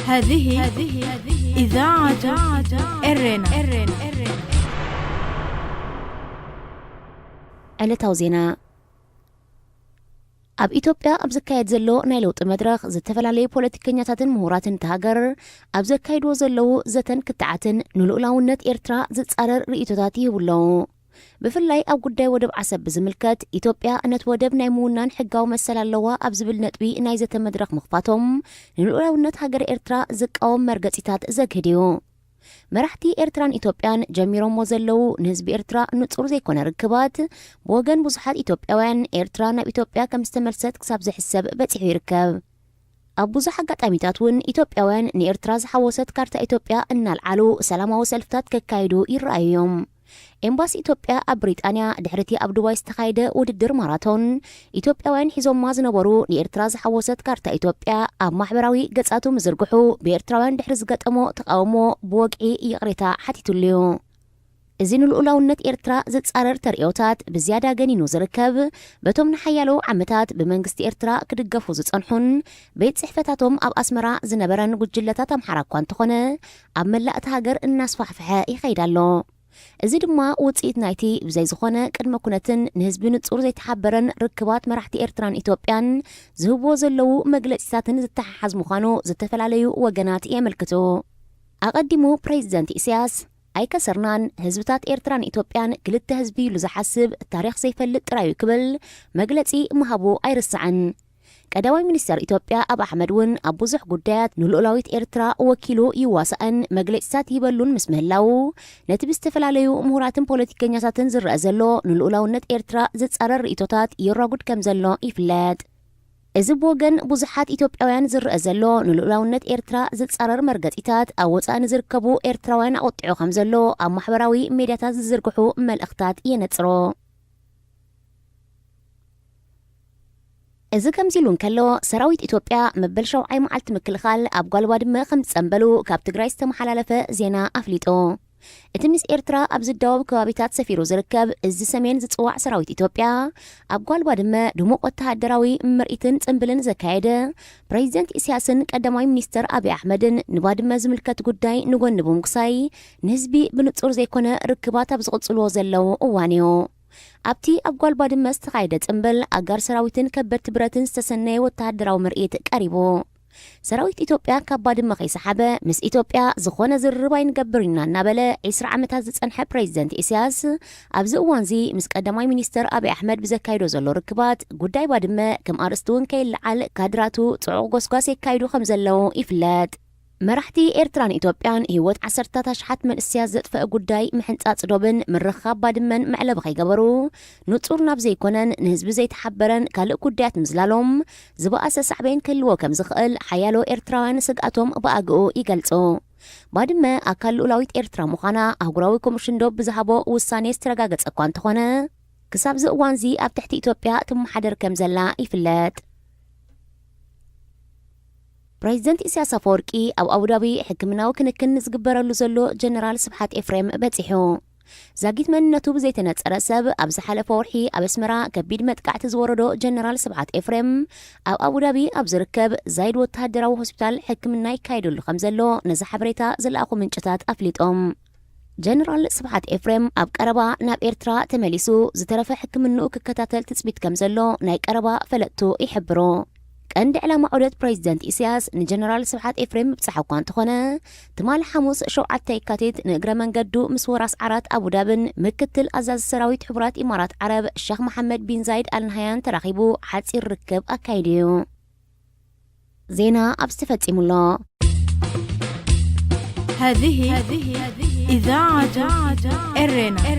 هذه إذاعة إرينا. ዕለታዊ ዜና። ኣብ ኢትዮጵያ ኣብ ዝካየድ ዘሎ ናይ ለውጢ መድረኽ ዝተፈላለዩ ፖለቲከኛታትን ምሁራትን እታ ሃገር ኣብ ዘካይድዎ ዘለዉ ዘተን ክትዓትን ንልኡላውነት ኤርትራ ዝጻረር ርእይቶታት ይህቡ ኣለዉ። ብፍላይ ኣብ ጉዳይ ወደብ ዓሰብ ብዝምልከት ኢትዮጵያ ነቲ ወደብ ናይ ምውናን ሕጋዊ መሰል ኣለዋ ኣብ ዝብል ነጥቢ ናይ ዘተ መድረኽ ምኽፋቶም ንልኡላውነት ሃገር ኤርትራ ዝቃወም መርገጺታት ዘግህድ እዩ። መራሕቲ ኤርትራን ኢትዮጵያን ጀሚሮሞ ዘለዉ ንህዝቢ ኤርትራ ንጹር ዘይኮነ ርክባት ብወገን ብዙሓት ኢትዮጵያውያን ኤርትራ ናብ ኢትዮጵያ ከም ዝተመልሰት ክሳብ ዝሕሰብ በጺሑ ይርከብ። ኣብ ብዙሕ ኣጋጣሚታት እውን ኢትዮጵያውያን ንኤርትራ ዝሓወሰት ካርታ ኢትዮጵያ እናልዓሉ ሰላማዊ ሰልፍታት ከካይዱ ይረኣዩ እዮም። ኤምባሲ ኢትዮጵያ ኣብ ብሪጣንያ ድሕሪቲ ኣብ ዱባይ ዝተኻየደ ውድድር ማራቶን ኢትዮጵያውያን ሒዞማ ዝነበሩ ንኤርትራ ዝሓወሰት ካርታ ኢትዮጵያ ኣብ ማሕበራዊ ገጻቱ ምዝርግሑ ብኤርትራውያን ድሕሪ ዝገጠሞ ተቓውሞ ብወግዒ ይቕሬታ ሓቲቱሉ እዩ። እዚ ንልኡላውነት ኤርትራ ዝጻረር ተርእዮታት ብዝያዳ ገኒኑ ዝርከብ በቶም ንሓያሎ ዓመታት ብመንግስቲ ኤርትራ ክድገፉ ዝጸንሑን ቤት ጽሕፈታቶም ኣብ ኣስመራ ዝነበረን ጉጅለታት ኣምሓራ እኳ እንተኾነ ኣብ መላእ እታ ሃገር እናስፋሕፍሐ ይኸይድ ኣሎ። እዚ ድማ ውጽኢት ናይቲ ብዘይ ዝኾነ ቅድመ ኩነትን ንህዝቢ ንጹር ዘይተሓበረን ርክባት መራሕቲ ኤርትራን ኢትዮጵያን ዝህብዎ ዘለዉ መግለጺታትን ዝተሓሓዝ ምዃኑ ዝተፈላለዩ ወገናት የመልክቱ። ኣቐዲሙ ፕሬዚደንት ኢሳያስ ኣይከሰርናን፣ ህዝብታት ኤርትራን ኢትዮጵያን ክልተ ህዝቢ ኢሉ ዝሓስብ ታሪኽ ዘይፈልጥ ጥራዩ ክብል መግለጺ ምሃቡ ኣይርስዕን። ቀዳማይ ሚኒስተር ኢትዮጵያ ኣብ ኣሕመድ እውን ኣብ ብዙሕ ጉዳያት ንልኡላዊት ኤርትራ ወኪሉ ይዋሳእን መግለጺታት ይበሉን ምስ ምህላዉ ነቲ ብዝተፈላለዩ ምሁራትን ፖለቲከኛታትን ዝረአ ዘሎ ንልኡላውነት ኤርትራ ዝጻረር ርእይቶታት ይራጉድ ከም ዘሎ ይፍለጥ። እዚ ብወገን ብዙሓት ኢትዮጵያውያን ዝረአ ዘሎ ንልኡላውነት ኤርትራ ዝጻረር መርገጺታት ኣብ ወጻኢ ንዝርከቡ ኤርትራውያን ኣቑጢዑ ከም ዘሎ ኣብ ማሕበራዊ ሜድያታት ዝዝርግሑ መልእኽታት የነጽሮ። እዚ ከምዚ ኢሉ እንከሎ ሰራዊት ኢትዮጵያ መበል ሸውዓይ መዓልቲ ምክልኻል ኣብ ጓል ባድመ ከም ዝጸንበሉ ካብ ትግራይ ዝተመሓላለፈ ዜና ኣፍሊጡ። እቲ ምስ ኤርትራ ኣብ ዝዳወብ ከባቢታት ሰፊሩ ዝርከብ እዚ ሰሜን ዝጽዋዕ ሰራዊት ኢትዮጵያ ኣብ ጓል ባድመ ድሙቕ ወተሃደራዊ ምርኢትን ጽንብልን ዘካየደ ፕሬዚደንት ኢሳያስን ቀዳማይ ሚኒስተር ኣብይ ኣሕመድን ንባድመ ዝምልከት ጉዳይ ንጎኒ ብምጉሳይ ንህዝቢ ብንጹር ዘይኮነ ርክባት ኣብ ዝቕጽልዎ ዘለዉ እዋን እዩ። ኣብቲ ኣብ ጓል ባድመ ዝተኻየደ ጽንብል ኣጋር ሰራዊትን ከበድቲ ብረትን ዝተሰነየ ወተሃደራዊ ምርኢት ቀሪቡ። ሰራዊት ኢትዮጵያ ካብ ባድመ ከይሰሓበ ምስ ኢትዮጵያ ዝኾነ ዝርርብ ኣይንገብር ኢና እናበለ ዒስራ ዓመታት ዝጸንሐ ፕሬዚደንት ኢሳያስ ኣብዚ እዋንዚ ምስ ቀዳማይ ሚኒስተር ኣብይ ኣሕመድ ብዘካይዶ ዘሎ ርክባት ጉዳይ ባድመ ከም ኣርእስቲ እውን ከይለዓል ካድራቱ ጽዑቕ ጎስጓስ የካይዱ ከም ዘለዉ ይፍለጥ። መራሕቲ ኤርትራን ኢትዮጵያን ህይወት ዓሰርታት ኣሽሓት መንእሰያት ዘጥፈአ ጉዳይ ምሕንጻጽ ዶብን ምርኻብ ባድመን መዕለቢ ከይገበሩ ንጹር ናብ ዘይኮነን ንህዝቢ ዘይተሓበረን ካልእ ጉዳያት ምዝላሎም ዝበኣሰ ሳዕቤን ክህልዎ ከም ዝኽእል ሓያሎ ኤርትራውያን ስግኣቶም ብኣግኡ ይገልጹ። ባድመ ኣካል ልኡላዊት ኤርትራ ምዃና ኣህጉራዊ ኮሚሽን ዶብ ብዝሃቦ ውሳኔ ዝተረጋገጸ እኳ እንተኾነ ክሳብዚ እዋንዚ ኣብ ትሕቲ ኢትዮጵያ ትመሓደር ከም ዘላ ይፍለጥ። ፕሬዚደንት ኢሳያስ ኣፈወርቂ ኣብ ኣቡዳቢ ሕክምናዊ ክንክን ዝግበረሉ ዘሎ ጀነራል ስብሓት ኤፍሬም በጺሑ። ዛጊት መንነቱ ብዘይተነጸረ ሰብ ኣብ ዝሓለፈ ወርሒ ኣብ ኣስመራ ከቢድ መጥቃዕቲ ዝወረዶ ጀነራል ስብሓት ኤፍሬም ኣብ ኣቡዳቢ ኣብ ዝርከብ ዛይድ ወተሃደራዊ ሆስፒታል ሕክምና ይካየደሉ ከም ዘሎ ነዚ ሓበሬታ ዝለኣኹ ምንጭታት ኣፍሊጦም። ጀነራል ስብሓት ኤፍሬም ኣብ ቀረባ ናብ ኤርትራ ተመሊሱ ዝተረፈ ሕክምንኡ ክከታተል ትጽቢት ከም ዘሎ ናይ ቀረባ ፈለጥቱ ይሕብሩ። ቀንዲ ዕላማ ዑደት ፕሬዚደንት ኢሳያስ ንጀነራል ስብሓት ኤፍሬም ምብጻሕ እኳ እንተኾነ ትማሊ ሓሙስ ሸውዓተ የካቲት ንእግረ መንገዱ ምስ ወራስ ዓራት ኣቡዳብን ምክትል ኣዛዚ ሰራዊት ሕቡራት ኢማራት ዓረብ ሸኽ መሓመድ ቢን ዛይድ ኣልናሃያን ተራኺቡ ሓጺር ርክብ ኣካይዱ እዩ። ዜና ኣብዚ ተፈጺሙ ኣሎ። هذه إذاعة إرينا.